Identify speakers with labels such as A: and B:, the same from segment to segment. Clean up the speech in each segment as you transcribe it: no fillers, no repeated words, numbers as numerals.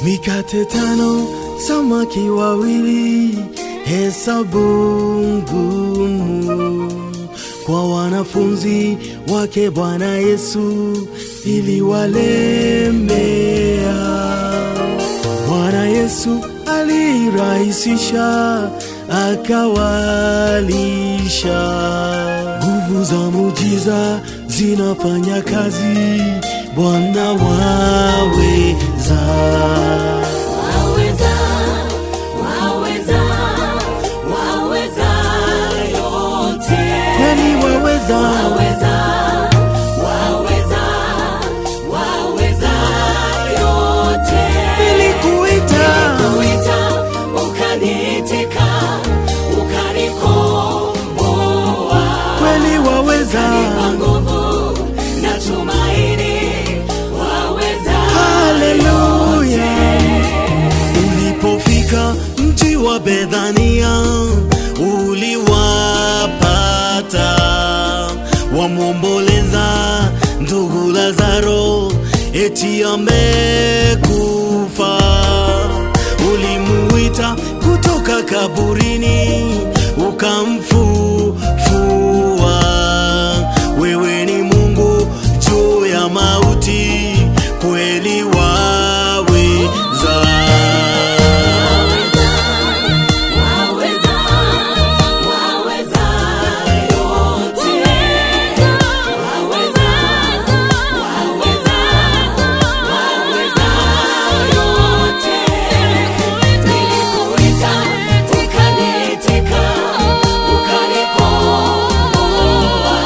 A: Mikate tano, samaki wawili, hesabu ngumu kwa wanafunzi wake Bwana Yesu iliwalemea. Bwana Yesu alirahisisha, akawalisha. Nguvu za muujiza zinafanya kazi, Bwana waweza.
B: Waweza, waweza, waweza yote.
A: Kweli waweza,
B: Waweza, waweza, waweza yote.
A: Nilikuita,
B: Nilikuita, ukaniitika, ukanikomboa.
A: Kweli waweza.
B: Ukanipa nguvu na tumaini, waweza.
A: Haleluya. Ulipofika mji wa Bethania, uliwapata wamwomboleza ndugu Lazaro, eti amekufa. Ulimuita kutoka kaburini, ukamfufua. Wewe ni Mungu juu ya mauti, kweli waweza.
B: Waweza, waweza yote. Waweza, waweza, waweza yote. Nilikuita, ukaniitika, ukanikomboa.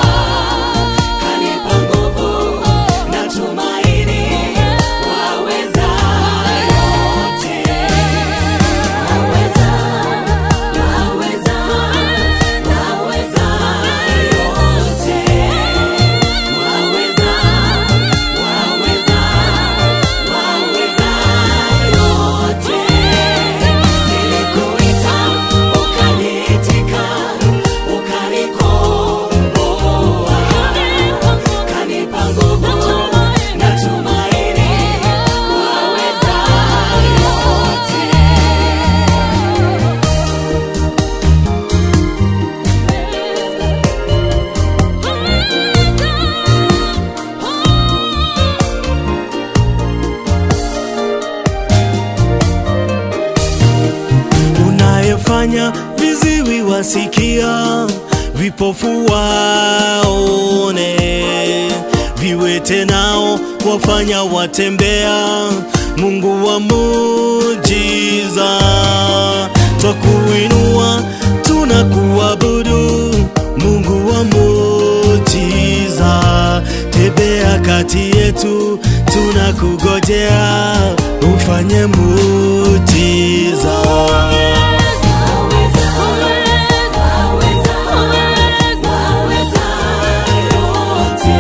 B: Kanipa nguvu na tumaini, waweza yote. Waweza, waweza, waweza yote. Waweza, waweza, waweza yote. Nilikuita, ukaniitika, ukanikomboa. Kanipa nguvu na tumaini, waweza yote.
A: Unayefanya viziwi wasikia, vipofu waone, viwete nao wafanya watembea, Mungu wa muujiza, twakuinua tunakuabudu, Mungu wa muujiza, tembea kati yetu, tunakugojea ufanye muujiza.
B: Waweza, waweza, waweza yote.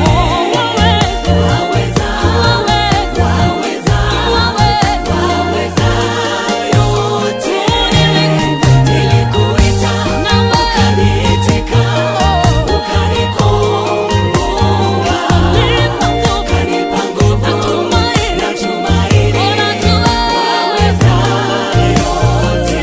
B: Waweza, waweza, waweza yote. Nilikuita, ukaniitika, ukanikomboa. Kanipa nguvu na tumaini, waweza yote.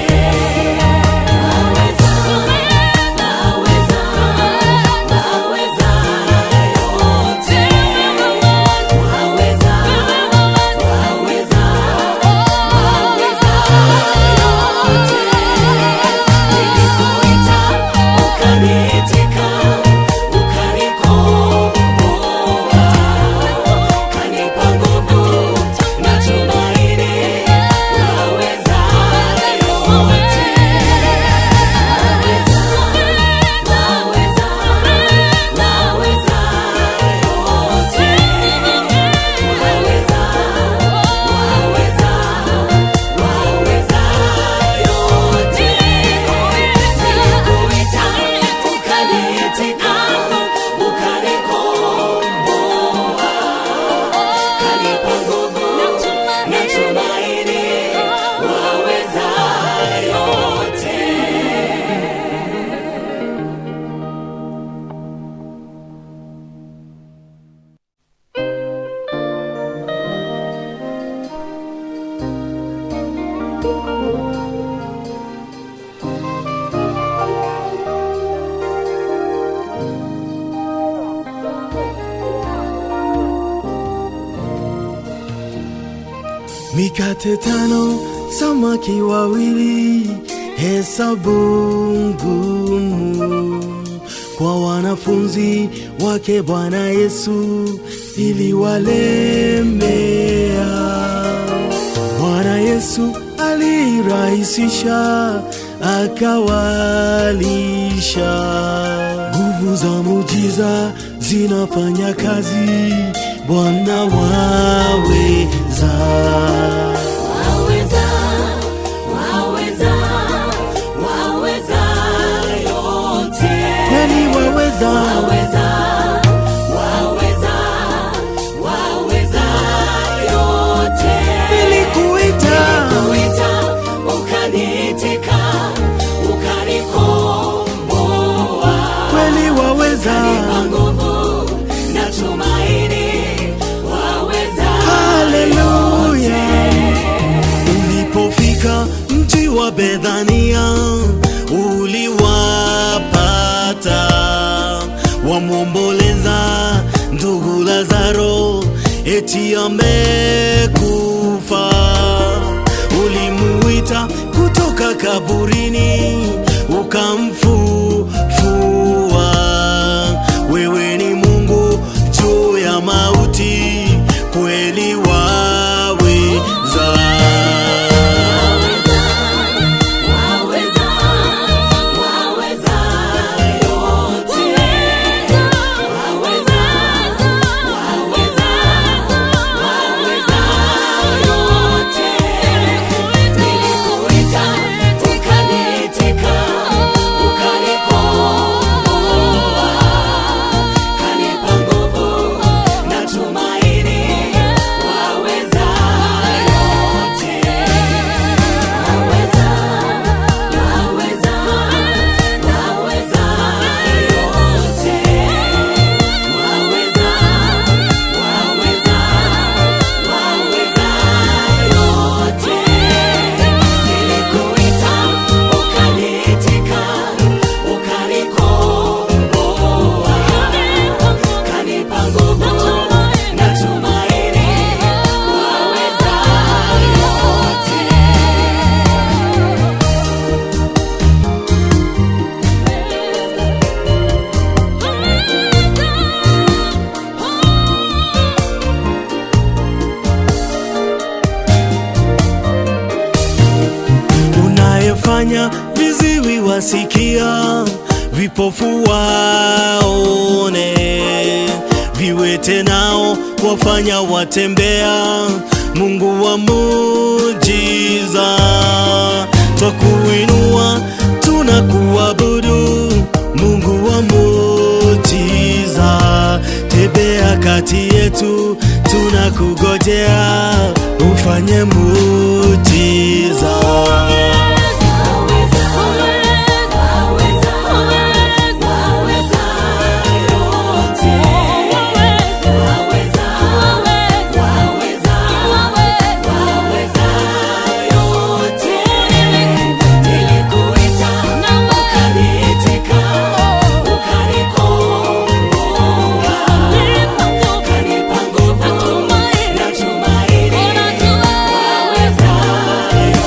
A: Mikate tano, samaki wawili, hesabu ngumu kwa wanafunzi wake Bwana Yesu iliwalemea. Bwana Yesu alirahisisha, akawalisha. Nguvu za muujiza zinafanya kazi, Bwana waweza.
B: Waweza, waweza, waweza yote.
A: Kweli waweza,
B: Waweza, waweza, waweza yote.
A: Nilikuita,
B: Nilikuita, ukaniitika, ukanikomboa.
A: Kweli waweza,
B: Ukanipa nguvu na tumaini, waweza
A: Haleluya. Ulipofika mji wa Bethania, uliwapata wamwomboleza ndugu Lazaro, eti amekufa. Ulimuita kutoka kaburini, ukamfufua. Wewe ni Mungu juu ya mauti, kweli waweza.
B: Waweza, waweza yote. Waweza, waweza, waweza yote. Nilikuita, ukaniitika, ukanikomboa. Kanipa nguvu na tumaini, waweza yote. Waweza, waweza, waweza yote. Waweza, waweza, waweza yote. Nilikuita, ukaniitika, ukanikomboa. Kanipa nguvu na tumaini, waweza yote.
A: Unayefanya viziwi wasikia, vipofu waone, viwete nao wafanya watembea, Mungu wa muujiza, twakuinua tunakuabudu, Mungu wa muujiza, tembea kati yetu, tunakugojea ufanye muujiza.
B: Waweza, waweza, waweza yote. Waweza, waweza, waweza yote. Nilikuita, ukaniitika, ukanikomboa. Ukanipa nguvu na tumaini, waweza yote.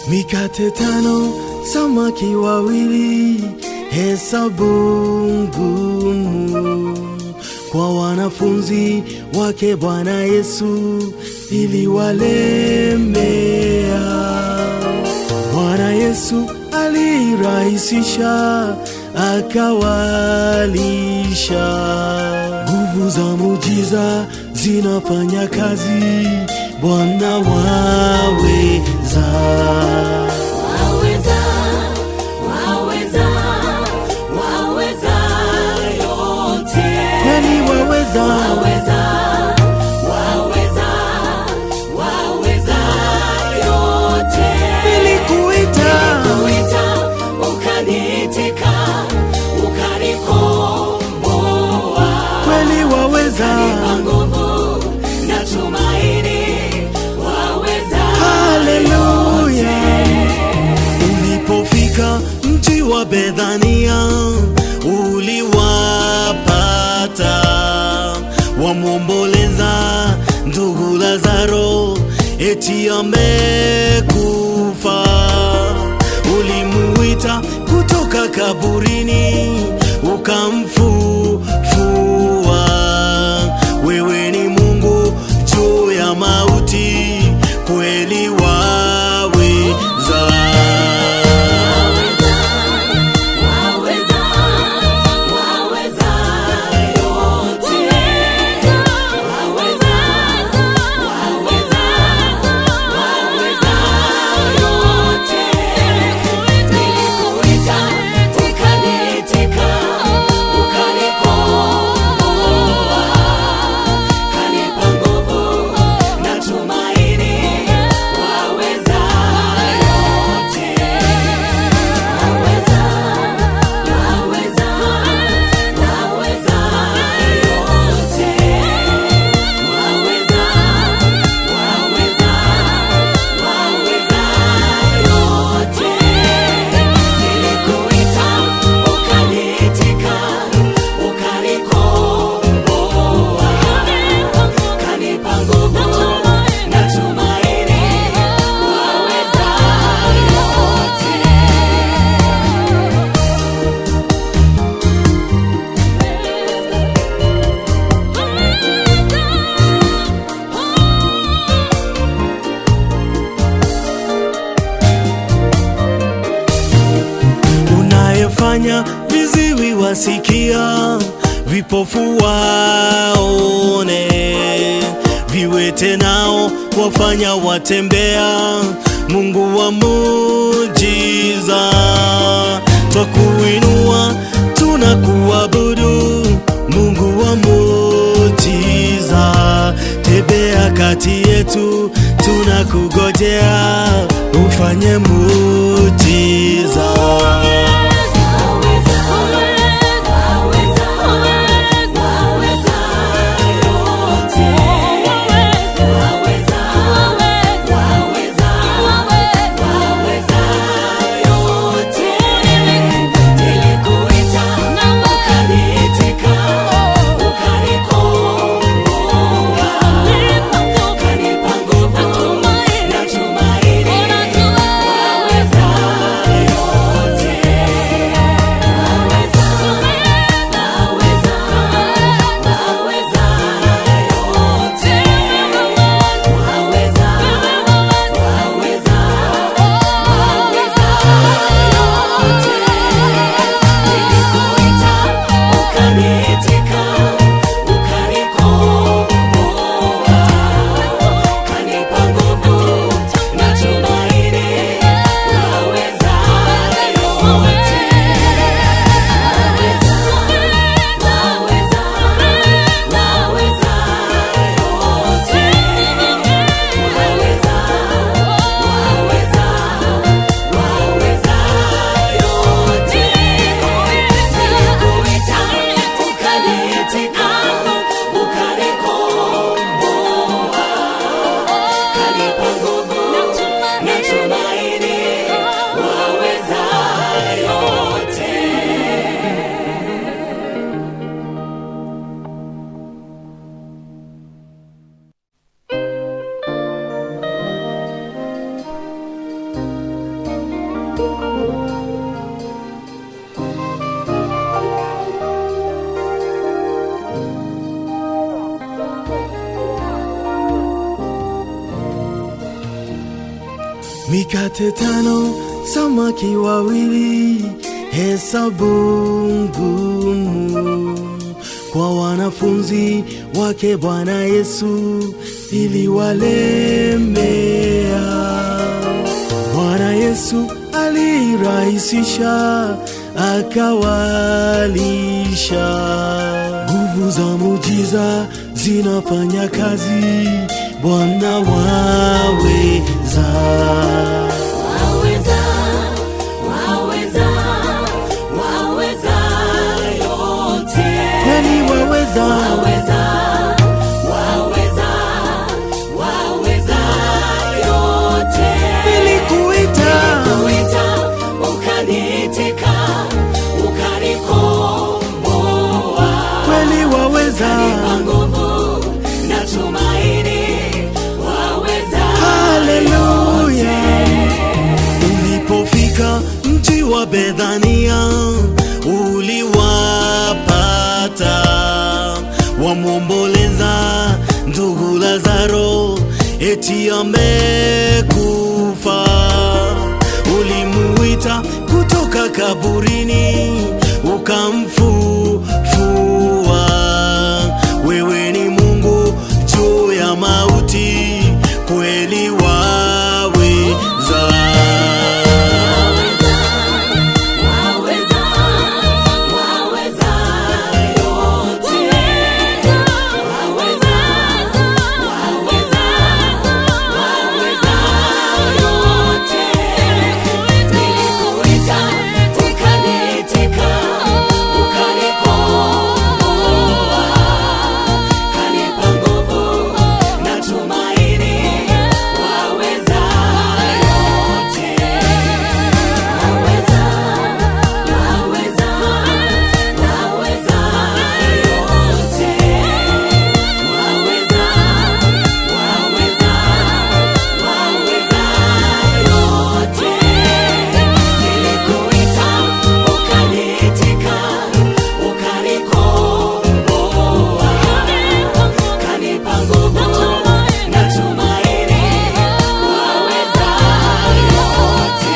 A: Mikate tano, samaki wawili, hesabu ngumu kwa wanafunzi wake Bwana Yesu iliwalemea. Bwana Yesu alirahisisha, akawalisha. Nguvu za muujiza zinafanya kazi, Bwana waweza.
B: Waweza, waweza, waweza yote.
A: Kweli waweza,
B: Waweza, waweza, waweza yote.
A: Nilikuita,
B: Nilikuita, ukaniitika, ukanikomboa.
A: Kweli waweza.
B: Ukanipa nguvu na tumaini, waweza
A: Haleluya.
B: yote.
A: Ulipofika mji wa Bethania, uliwapata wamwomboleza ndugu Lazaro, eti amekufa. Ulimuita kutoka kaburini, ukamfufua. Wewe ni Mungu juu ya mauti, kweli waweza.
B: Waweza, waweza, waweza yote. Waweza, waweza, waweza yote. Nilikuita, ukaniitika, ukanikomboa. Kanipa nguvu na tumaini, waweza yote. Waweza, waweza, waweza yote. Waweza, waweza, waweza yote. Nilikuita, ukaniitika, ukanikomboa. Kanipa nguvu na tumaini, waweza yote.
A: Unayefanya viziwi wasikia, vipofu waone, viwete nao wafanya watembea, Mungu wa muujiza, twakuinua tunakuabudu, Mungu wa muujiza, tembea kati yetu, tunakugojea ufanye muujiza.
B: Waweza, waweza, waweza yote. Waweza, waweza, waweza yote. Nilikuita, ukaniitika, ukanikomboa. Kanipa nguvu na tumaini, waweza yote.
A: Mikate tano, samaki wawili, hesabu ngumu kwa wanafunzi wake Bwana Yesu iliwalemea. Bwana Yesu alirahisisha, akawalisha. Nguvu za muujiza zinafanya kazi, Bwana waweza.
B: Waweza, waweza, waweza yote.
A: Kweli waweza,
B: Waweza, waweza, waweza yote.
A: Nilikuita,
B: Nilikuita, ukaniitika, ukanikomboa.
A: Kweli waweza,
B: Ukanipa nguvu na tumaini, waweza
A: Haleluya.
B: yote.
A: Ulipofika mji wa Bethania, uliwapata wamwomboleza ndugu Lazaro, eti amekufa. Ulimuita kutoka kaburini, ukamfufua. Wewe ni Mungu juu ya mauti, kweli waweza.
B: Waweza, waweza yote. Waweza, waweza, waweza yote. Nilikuita, ukaniitika, ukanikomboa. Kanipa nguvu na tumaini, waweza yote. Waweza, waweza, waweza yote. Waweza, waweza, waweza yote. Nilikuita, ukaniitika, ukanikomboa. Kanipa nguvu na tumaini, waweza yote.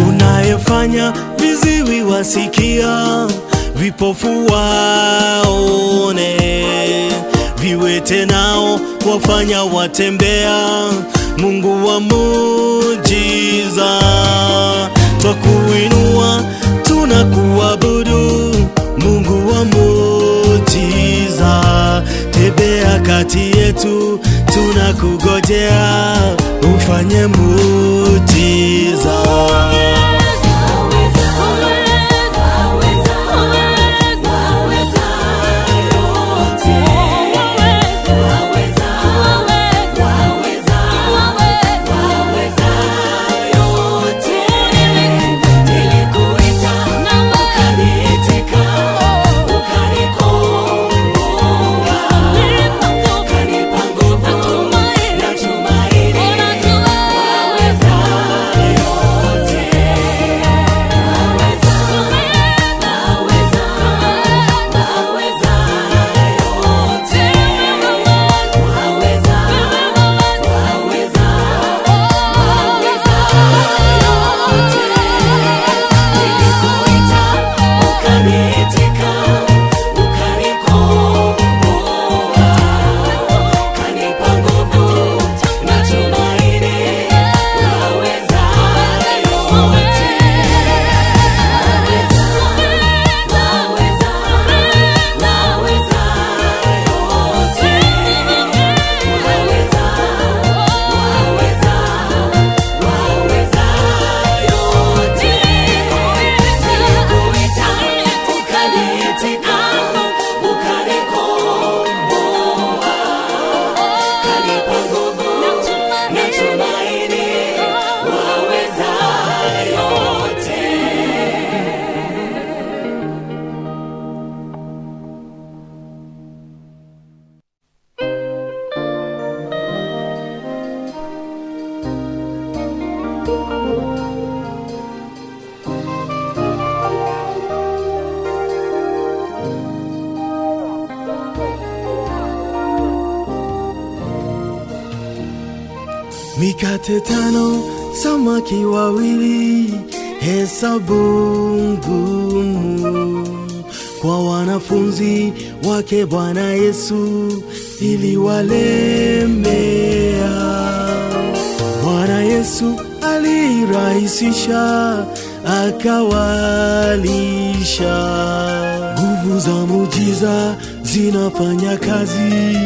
A: Unayefanya viziwi wasikia, vipofu waone, viwete nao wafanya watembea. Mungu wa muujiza, twakuinua tunakuabudu. Mungu wa muujiza, tembea kati yetu, tunakugojea ufanye muujiza.
B: Waweza, waweza, waweza yote. Waweza, waweza, waweza yote. Nilikuita, ukaniitika, ukanikomboa. Kanipa nguvu na tumaini, waweza yote.
A: Mikate 5, samaki 2, hesabu ngumu kwa wanafunzi wake Bwana Yesu iliwalemea. Bwana Yesu alirahisisha akawalisha. Nguvu za muujiza zinafanya kazi,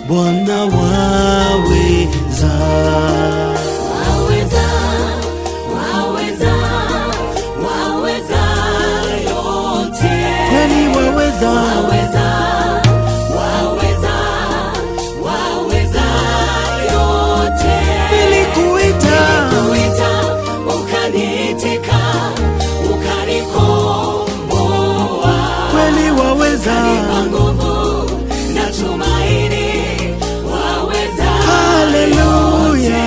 A: Bwana waweza.
B: Waweza, waweza, waweza yote.
A: Kweli waweza,
B: Waweza, waweza, waweza yote.
A: Nilikuita,
B: Nilikuita, ukaniitika, ukanikomboa.
A: Kweli waweza,
B: Ukanipa nguvu na tumaini, waweza
A: Haleluya.
B: yote.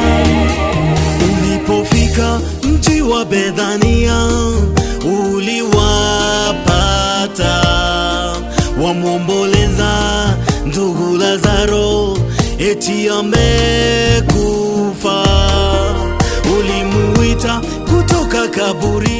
A: Ulipofika mji wa Bethania, uliwapata wamwomboleza ndugu Lazaro, eti amekufa. Ulimuita kutoka kaburini.